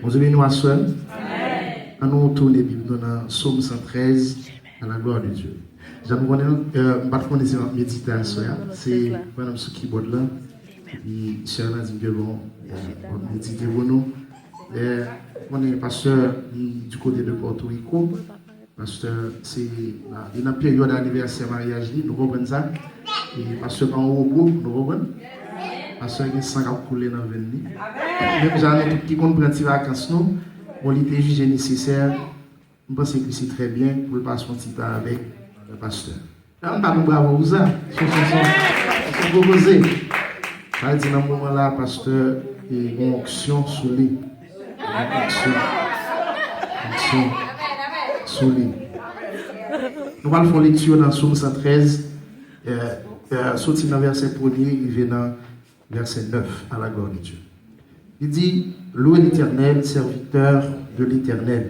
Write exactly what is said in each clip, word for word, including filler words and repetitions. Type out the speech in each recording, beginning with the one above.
Bondye beni w aswè. Ann nou tounen Bib nou nan Sòm san trèz, à la gloire de Dieu. Jan nou konnen, euh, m pa t konnen si m ap medite aswè a. Se mwen menm sou kibòd la. Epi sè nan di m ke bon, euh, m ap medite pou nou. Lè, konnen pastè, li du côté de Porto Rico. Pastè, se, li nan peryòd anivèsè maryaj li, nou konprann sa. E pastè pa yon wobo, nou konprann. Pastè gen san k ap koule nan venn li. Menm jan nou tout ki konn pran ti vakans nou, bon, li te jije nesesè, m panse ke se trè byen pou l pase yon ti tan avèk pastè. Ann bat yon bravo pou sa. Se yon, se yon, se yon, se yon gwo koze. Sa vle di nan moman la, pastè, e, gen yon onksyon sou li. Gen yon onksyon. Onksyon sou li. Nou pral fè yon lekti nan Sòm san trèz, e, e, soti nan vèsè premye rive nan vèsè nèf, à la gloire de Dieu. Il dit, louez l'Éternel, serviteurs de l'Éternel.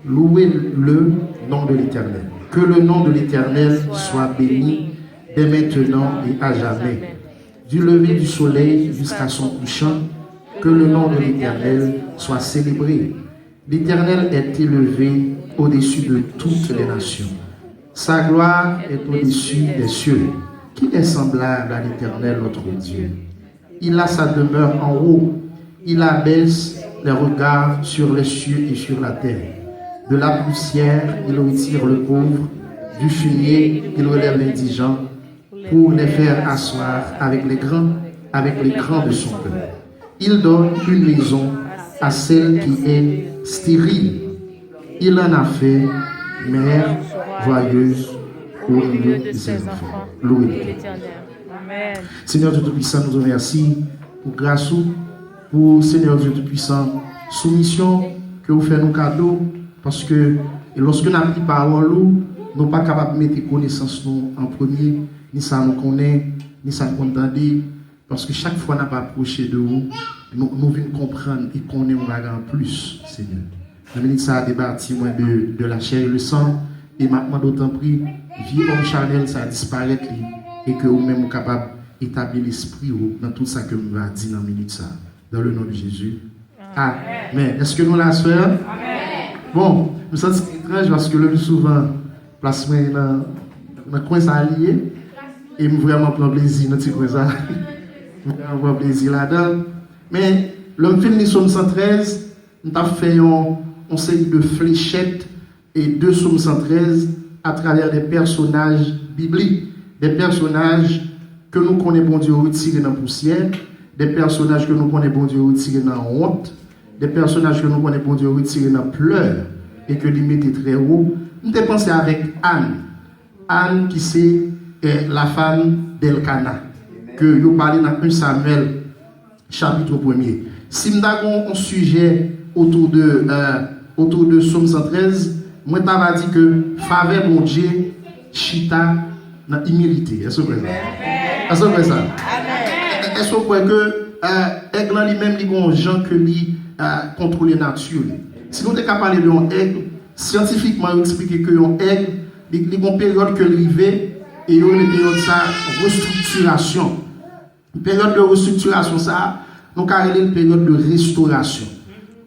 Louez le nom de l'Éternel. Que le nom de l'Éternel soit béni dès maintenant et à jamais. Du lever du soleil jusqu'à son couchant, que le nom de l'Éternel soit célébré. L'Éternel est élevé au-dessus de toutes les nations. Sa gloire est au-dessus des cieux. Qui est semblable à l'Éternel, notre Dieu? Il a sa demeure en haut. Il abaisse les regards sur les cieux et sur la terre. De la poussière, il retire le pauvre. Du fumier, il relève l'indigent pour les faire asseoir avec les grands, avec les grands de son peuple. Il donne une maison à celle qui est stérile. Il en a fait mère joyeuse au milieu de ses enfants. Louez l'Éternel. Seigneur Dieu Tout-Puissant, nou te remèsye pou gras ou, pou Seigneur Dieu Tout-Puissant, soumisyon ke ou fè nou kado, paske, e lòske n ap li pawòl ou, nou pa kapab mete konesans nou an premye, ni sa nou konnen, ni sa n konn tande, paske chak fwa n ap apwoche de ou, nou, nou vin konprann e konnen yon bagay an plis, Senyè. Nan minit sa a, debati mwen de, de la chair et le sang, e m ap mande w, tanpri, vye òm chanèl sa a disparèt li, e ke ou menm ou kapab etabli lespri ou nan tout sa ke m va di nan minit sa a. Dans le nom de Jésus. Amen. Èske nou la, sè? Bon, m santi etranj paske le pli souvan, plas mwen nan, nan kwen sa a li ye. E m vrèman pran plezi nan ti kwen sa a. M vrèman pran plezi ladan. Men, lè m fin li Sòm san trèz, m t ap fè yon, yon seri de flechèt e de Sòm san trèz atravè de pèsonaj biblik, de pèsonaj ke nou konnen Bondye retire nan pousyè, de pèsonaj ke nou konnen Bondye retire nan wont, de pèsonaj ke nou konnen Bondye retire nan plè e ke li mete trè wo. M te panse avèk Ann, Ann ki se, eh, la femme d'Elkana, ke yo pale nan en Samyèl chapit premye. Si m ta gen yon sijè otou de, euh, otou de Sòm san trèz, mwen ta va di ke favè Bondye chita nan imilite. Èske w kwè sa? Èske w kwè sa? Èske w kwè ke, euh, èg lan li menm li gen yon jan ke li, euh, kontwole nati li? Si nou te ka pale de yon èg, syantifikman yo eksplike ke yon èg, li, li gen yon peryòd ke l rive, e yo rele peryòd sa restriktirasyon. Peryòd de restriktirasyon sa a, nou ka rele l peryòd de restorasyon,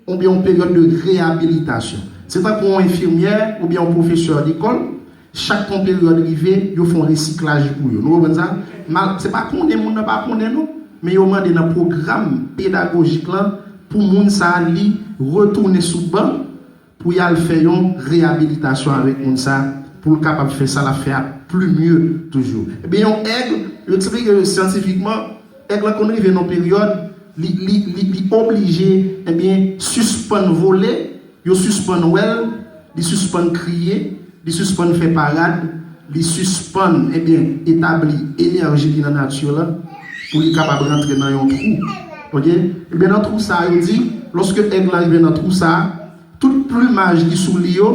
oubyen yon peryòd de reyabilitasyon. Se tankou yon enfimyè oubyen yon pwofesè lekòl, chak yon peryòd rive, yo fè yon resiklaj pou yo. Nou konprann sa? Mal, se pa konnen moun nan pa konnen non, men yo mande nan pwogram pedagojik lan pou moun sa a li retounen sou ban pou y al fè yon reyabilitasyon avèk moun sa, pou l kapab fè sa l ap fè a pli mye toujou. Ebyen, yon èg, yo eksplike syantifikman, èg lan konn rive nan yon peryòd, li, li, li, li oblije, ebyen, sispann vole, yo sispann wè l, li sispann kriye, li sispann fè parad, li sispann, ebyen, etabli enèji li nan nati lan, pou li kapab rantre nan yon twou. Oke? Ebyen, nan twou sa a, yo di, lòske èg lan rive nan twou sa a, tout plimaj ki sou li yo,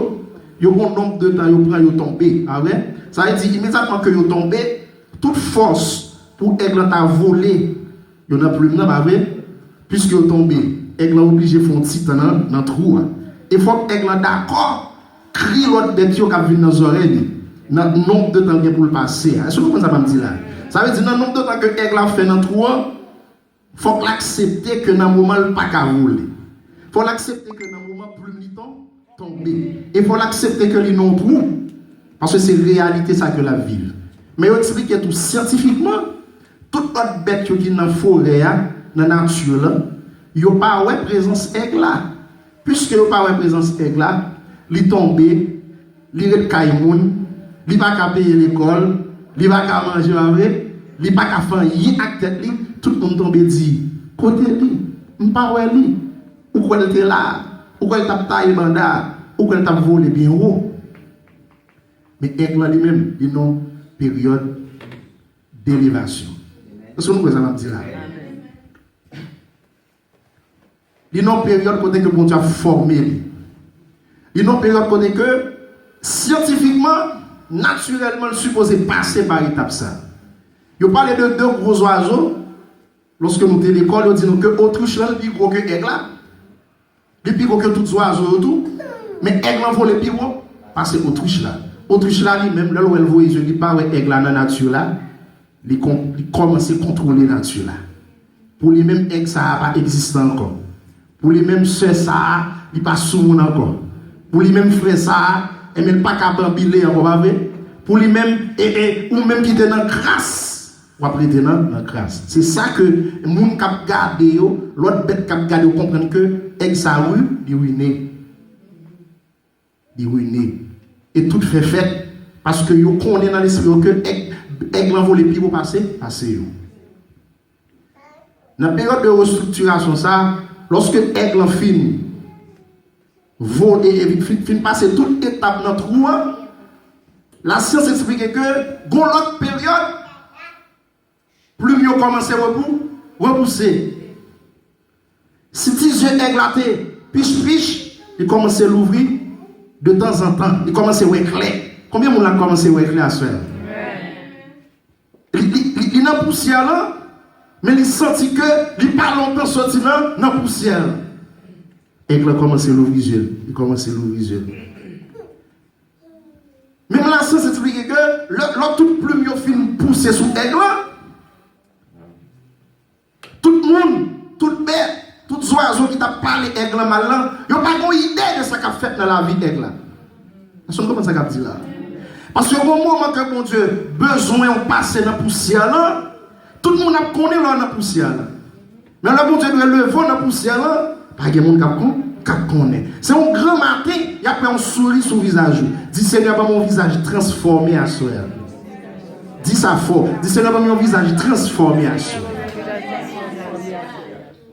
yo gon nonb de tan yo pran, yo tonbe, pa vre? Sa vle di, imedyatman ke yo tonbe, tout fòs pou èg lan ta vole, yo nan plim nan, pa vre? Piske yo tonbe, èg lan oblije fè yon ti tan nan, nan twou a. E fòk èg lan dakò kri lòt bèt yo k ap vin nan zòrèy li, nan nonb de tan l gen pou l pase a. Èske w konprann sa m ap di la? Sa vle di, nan nonb de tan ke èg la ap fè nan twou an, fòk l aksepte ke nan moman l pa ka vole. Fòk l aksepte ke nan moman plim li ton, tonbe. E fòk l aksepte ke li nan yon twou. Paske se reyalite sa ke l ap viv. Men yo eksplike tou syantifikman, tout lòt bèt yo ki nan forè a, nan nati lan, yo pa wè prezans èg la. Piske yo pa wè prezans èg la, li tonbe, li ret kay moun, li pa ka peye lekòl, li pa ka manje, pa vre, li pa ka fè anyen ak tèt li, tout moun tonbe di, kote li? M pa wè li. Ou kwè l te la? Ou kwè l t ap taye banda? Ou kwè l t ap vole byen wo? Men èg lan li menm, li nan peryòd delevasyon. Èske nou kwè sa m ap di la? Li nan yon peryòd kote ke Bondye ap fòme li. Li nan yon peryòd kote ke, syantifikman, natirèlman, l sipoze pase pa etap sa. Yo pale de de gwo zwazo, lòske nou te lekòl, yo di nou ke otrich lan, li pi gwo ke èg la. Li pi gwo ke tout zwazo yo tou. Men èg lan vole pi wo pase otrich la. Otrich la, li menm, lè l wè l voye zye, li pa wè èg la nan nati la. Li kon-, li kòmanse kontwole nati la. Pou li menm, èg sa a pa egzistan ankò. Pou li menm, sè sa a, li pa sou moun ankò. Pou li menm, frè sa a, enben, l pa ka banbile ankò, pa vre? Pou li menm, e, e, ou menm ki te nan kras, w ap rete nan, nan kras. Se sa ke moun k ap gade yo, lòt bèt k ap gade yo konprann ke èg sa a, wi, li wine. Li wine. E tout fè fèt, paske yo konnen nan lespri yo ke èg, èg lan vole pi wo pase, pase yo. Nan peryòd de restriktirasyon sa, lòske èg lan fin vole e fin, fin pase tout etap nan twou an, lasyans eksplike ke gon lòt peryòd, plim yo kòmanse repou-, repouse. Si ti zye èg la te pich pich, li kòmanse louvri de tanzantan. Li kòmanse wè klè. Konbyen moun la kòmanse wè klè aswè a? Li, li, li, li nan pousyè lan, men li santi ke li pa lontan soti nan, nan pousyè lan. Èg lan kòmanse louvri zye l. Li kòmanse louvri zye l. Menm lasyans eksplike ke lè, lè tout plim yo fin pouse sou èg lan, tout moun, tout bèt, tout zwazo ki t ap pale èg lan mal lan, yo pa gen ide de sa k ap fèt nan lavi èg la. Èske nou konprann sa k ap di la? Paske gon moman ke Bondye bezwen w pase nan pousyè lan, tout moun ap konnen lè w nan pousyè lan. Men lè Bondye dwe leve w nan pousyè lan, pa gen moun k ap kon-, k ap konnen. Se yon gran maten, y ap wè yon souri sou vizaj ou. Di, Senyè, ban m yon vizaj transfòme aswè a. Di sa fò. Di, Senyè, ban m yon vizaj transfòme aswè a.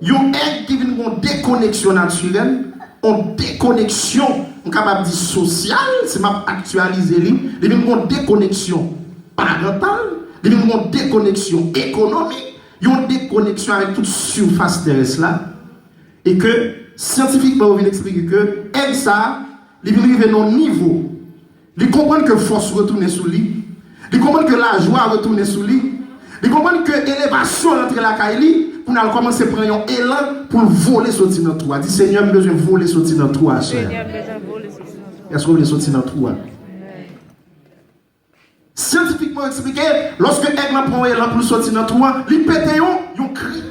Yon èg ki vin gen yon dekoneksyon natirèl, yon dekoneksyon, m kapab di sosyal, si m ap aktyalize li, li vin gen yon dekoneksyon parantal, li vin gen yon dekoneksyon ekonomik, yon dekoneksyon avèk tout sifas terès la, e ke syantifikman yo vin eksplike ke èg sa a, li vin rive nan yon nivo, li konprann ke fòs retounen sou li, li konprann ke lajwa retounen sou li, li konprann ke elevasyon rantre lakay li, pou n al kòmanse pran yon elan pou l vole soti nan twou a. Di, Senyè, m bezwen vole soti nan twou a aswè a. Èske w vle soti nan twou a? Syantifikman eksplike, lòske èg lan pran yon elan pou l soti nan twou an, li pete yon, yon kri.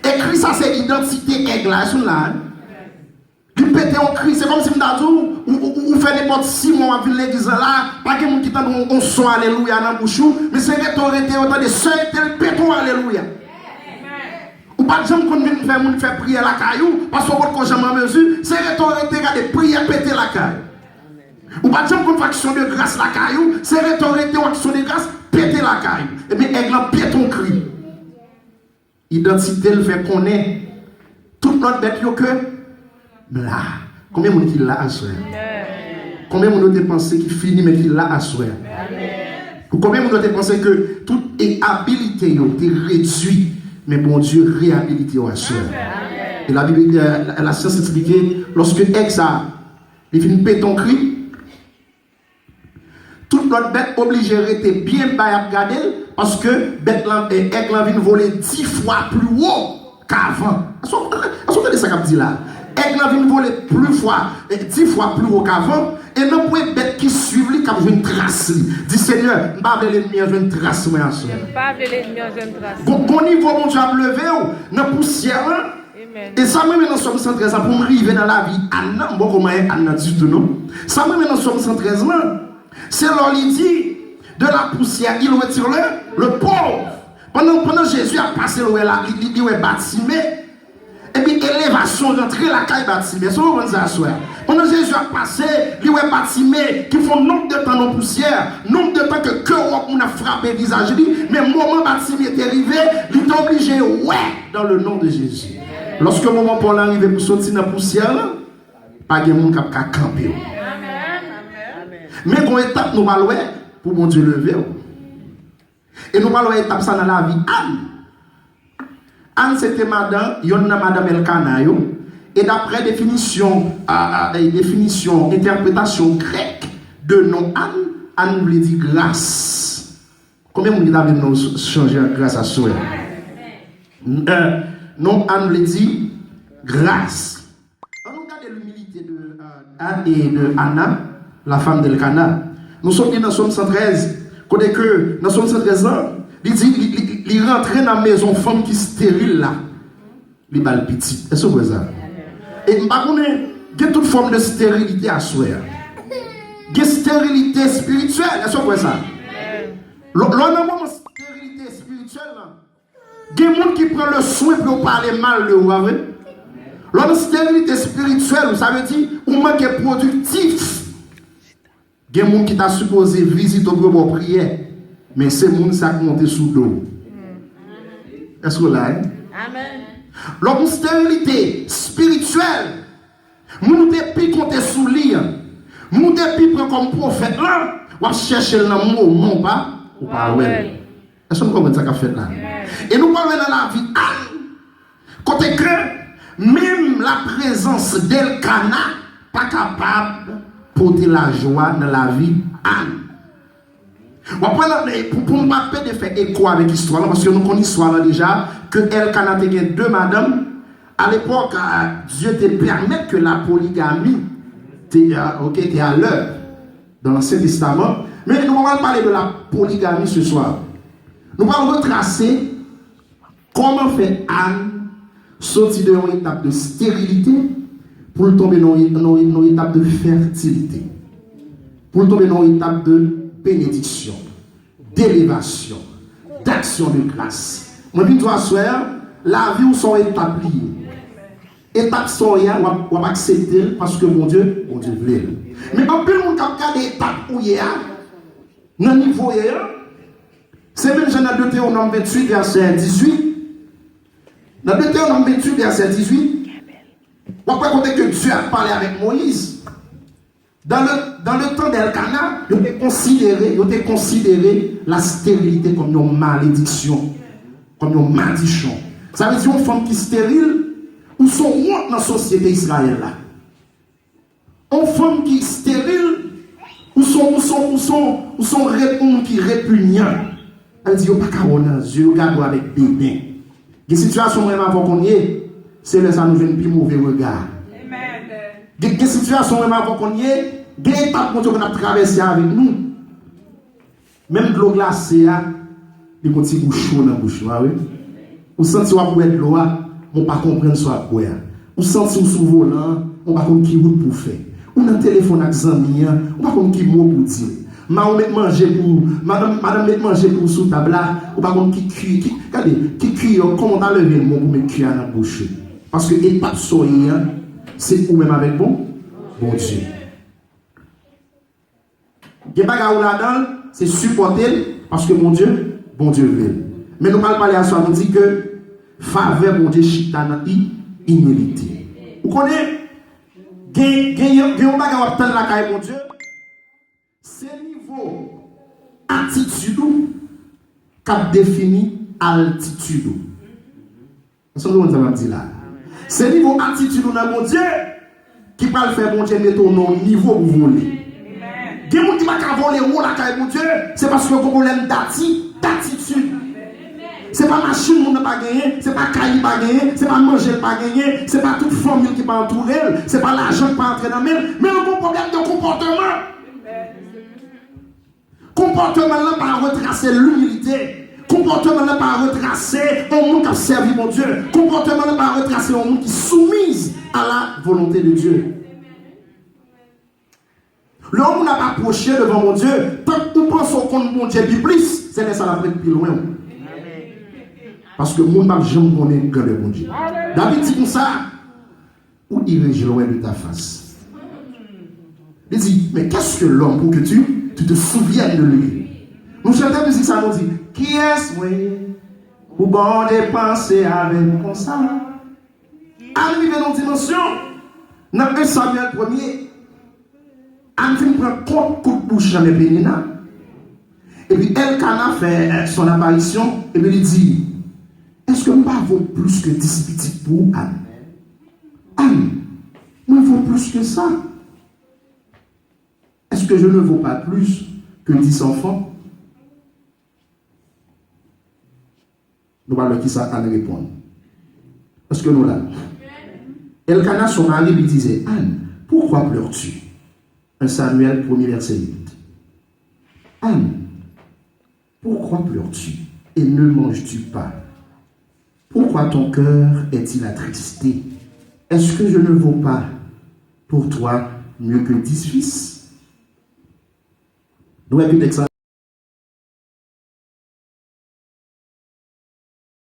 E kri sa se idantite èg la, èske nou la, wi? Li pete yon kri, se kòmsi m ta di w, ou, ou, ou, ou fè nenpòt sis mwa w ap vin legliz la, la, pa gen moun ki tande yon, yon son alelouya nan bouch ou, men se rete w rete, yo tande sè te l pete yon alelouya. Ou pa t janm konn vin fè moun fè priyè lakay ou, paske w potko janm an mezi, se rete w rete gade priyè pete lakay ou. Ou pa t janm konn fè aksyon de gras lakay ou, se rete w rete yon aksyon de gras pete lakay ou. Ebyen, èg lan pete yon kri. Idantite l fè konnen tout lòt bèt yo ke m la. Konbyen moun ki la aswè a? Konbyen moun yo te panse ki fini, men ki la aswè a? Pou konbyen moun yo te panse ke tout e abilite yo te redui, men Bondye reyabilite yo aswè a? E Labib, e, la, lasyans eksplike, lòske èg sa a, li fin pete yon kri, tout lòt bèt oblije rete byen ba y ap gade l, paske bèt lan, e, èg lan vin vole dis fwa pli wo k avan. Èske w, èske w tande sa k ap di la? Èg lan vin vole pli fwa, e, dis fwa pli wo k avan, E nan pwen bèt ki swiv li k ap jwenn tras li. Di, Senyè, m pa vle lènmi an jwenn tras mwen aswè. M pa vle lènmi an jwenn tras. Gon, gon nivo Bondye ap leve w nan pousyè lan. E sa m renmen nan Sòm san trèz lan, pou m rive nan lavi Ann nan, m poko manyen Ann nan ditou non. Sa m renmen nan Sòm san trèz lan, se lè li di, de la poussière, il retire le, le pauvre. Pandan, pandan Jezi ap pase, li wè la, li, li, li wè Batime. Epi elevasyon rantre lakay Batime. Èske w konprann sa aswè a? Pandan Jezi ap pase, li wè Batime ki fè yon nonb de tan nan pousyè, nonb de tan ke, ke wòb moun ap frape vizaj li, men moman Batime te rive, li te oblije wè dans le nom de Jésus. Lòske moman pa w la rive pou soti nan pousyè lan, pa gen moun k ap ka kanpe w. Men gon etap nou pral wè pou Bondye leve w. E nou pral wè etap sa nan lavi Ann. Ann se te madan, yonn nan madanm Èlkana yo. E daprè definisyon, a, a, e definisyon, entèpretasyon grèk de non Ann, Ann vle di gras. Konbyen moun ki ta vle non chanje an gras aswè? N-, eh, non Ann vle di gras. Ann nou gade l'humilité de, euh, Anne et de Anna, la femme d'Elkana. Nou sot li nan Sòm san trèz, kote ke nan Sòm san trèz lan, li di, li, li, li rantre nan mezon fanm ki steril la, li ba l pitit. Èske w kwè sa? E m pa konnen, gen tout fòm de sterilite aswè a. Gen sterilite espirityèl, èske w kwè sa? Lè, lè w nan moman sterilite espirityèl la, gen moun ki pran le swen pou yo pale mal de ou, pa vre? Lè w nan sterilite espirityèl ou, sa vle di ou manke pwodiktif. Gen moun ki ta sipoze vizite w pou yo ba w priyè, men se moun sa k monte sou do w. Èske w la, wi? Amèn. Lè w nan sterilite espirityèl, moun ou te pi konte sou li an, moun ou te pi pran kòm pwofèt lan, w ap chèche l nan moman w pa, ou pa wè l. Èske nou konprann sa k ap fèt la? E nou pral wè nan lavi Ann, kote ke menm la prezans d'Elkana pa kapab pote lajwa nan lavi Ann. W ap wè la, pou, pou m pa pede fè eko avèk istwa lan, paske nou konn istwa lan deja, ke Èlkana te gen de madanm. Alepòk, a, Dye te pèmèt ke la poligami te, a, oke, te alèv dan Ansyen Testaman. Men nou pa pral pale de la poligami se swa. Nou pral retrase kòman fè Ann soti de yon etap de sterilite pou l tonbe nan yon, nan yon, nan yon etap de fètilite, pou l tonbe nan yon etap de benediksyon, d'elevasyon, d'aksyon de gras. Mwen vin di w aswè a, lavi w se yon etap li ye. Etap sa w ye a, w ap, w ap aksepte l paske Bondye, Bondye vle l. Men anpil moun k ap gade etap ou ye a, nan nivo w ye a, se menm jan nan Detewonòm venntuit, vèsè dizuit. Nan Detewonòm venntuit, vèsè dizuit, w ap wè kote ke Dye ap pale avèk Moyiz. Dans le, dans le temps d'Elkana, yo te konsidere, yo te konsidere la sterilite kòm yon malediksyon, kòm yon madichon. Sa vle di yon fanm ki steril, ou se yon wont nan sosyete Izrayèl la. Yon fanm ki steril, ou se, ou se, ou se, ou se yon rep-, yon moun ki repinyan. Sa vle di yo pa ka wè w nan zye, yo gade w avèk deden. Gen sitiyasyon mwen menm avè w konn ye, se lè sa nou jwenn pi move rega. Gen, gen sitiyasyon mwen menm avè w konn ye, gen etap Bondye konn ap travèse avèk nou. Menm dlo glase a, li gon ti gou cho nan bouch ou, pa vre? Ou santi w ap bwè dlo a, men w pa konprann sa w ap bwè a. Ou santi w sou volan an, men w pa konn ki wout pou w fè. Ou nan telefòn ak zanmi an, ou pa konn ki mo pou w di l. Mari w met manje pou ou, madanm, madanm met manje pou ou sou tab la, ou pa konn ki ki, ki, gade, ki kiyè, kòman w ta leve l men w pou met kiyè a nan bouch ou. Paske etap sa w ye an, se ou menm avèk bon, Bondye. Gen bagay ou ladan l, se sipòte l, paske Bondye, Bondye vle l. Men nou pral pale aswè a, nou di ke favè Bondye chita nan i-, imilite. Ou konnen, gen, gen, gen yon bagay w ap tann lakay Bondye, se nivo atitid ou k ap defini altitid ou. Èske nou konprann sa m ap di la? Se nivo atitid ou nan Bondye ki pral fè Bondye mete w nan yon nivo pou vole. Gen moun ki pa ka vole wo lakay Bondye, se paske yo gen pwoblèm dati-, datitid. Se pa machin moun nan pa genyen, se pa kay li pa genyen, se pa manje l pa genyen, se pa tout fanmi l ki pa antoure l, se pa lajan ki pa antre nan men l, men l gen yon pwoblèm de konpòteman. Konpòteman l lan pa retrase limilite. Konpòteman l lan pa retrase yon moun k ap sèvi Bondye. Konpòteman l lan pa retrase yon moun ki soumiz a la volonte de Dye. Lè yon moun ap apwoche devan Bondye, tank ou panse w konn Bondye pi plis, se lè sa l ap ret pi lwen w. Paske moun p ap janm konnen grandè Bondye. David di konsa, ou irez loin de ta face. Li di, mais qu'est-ce que l'homme pour que tu, tu te souviennes de lui? Nou chante mizik sa, nou di, kiyès mwen pou Bondye panse avè m konsa? Ann rive nan yon dimansyon, nan en Samyèl premye, Ann fin pran kont kout bouch nan men Penina. Epi Elkana fè, eh, son aparisyon, epi li di, èske m pa vo plis ke dis pitit pou ou, Ann? Ann, mwen vo plis ke sa. Est-ce que je ne vaux pas plus que dix enfants? Nou pral wè kisa Ann reponn. Èske nou la? Elkana, son mari, lui disait, Anne, pourquoi pleures-tu? Un Samuel premier, verset huit. Anne, pourquoi pleures-tu et ne manges-tu pas? Pourquoi ton cœur est-il attristé? Est-ce que je ne vaux pas pour toi mieux que dix fils? Nou wè ke tèks la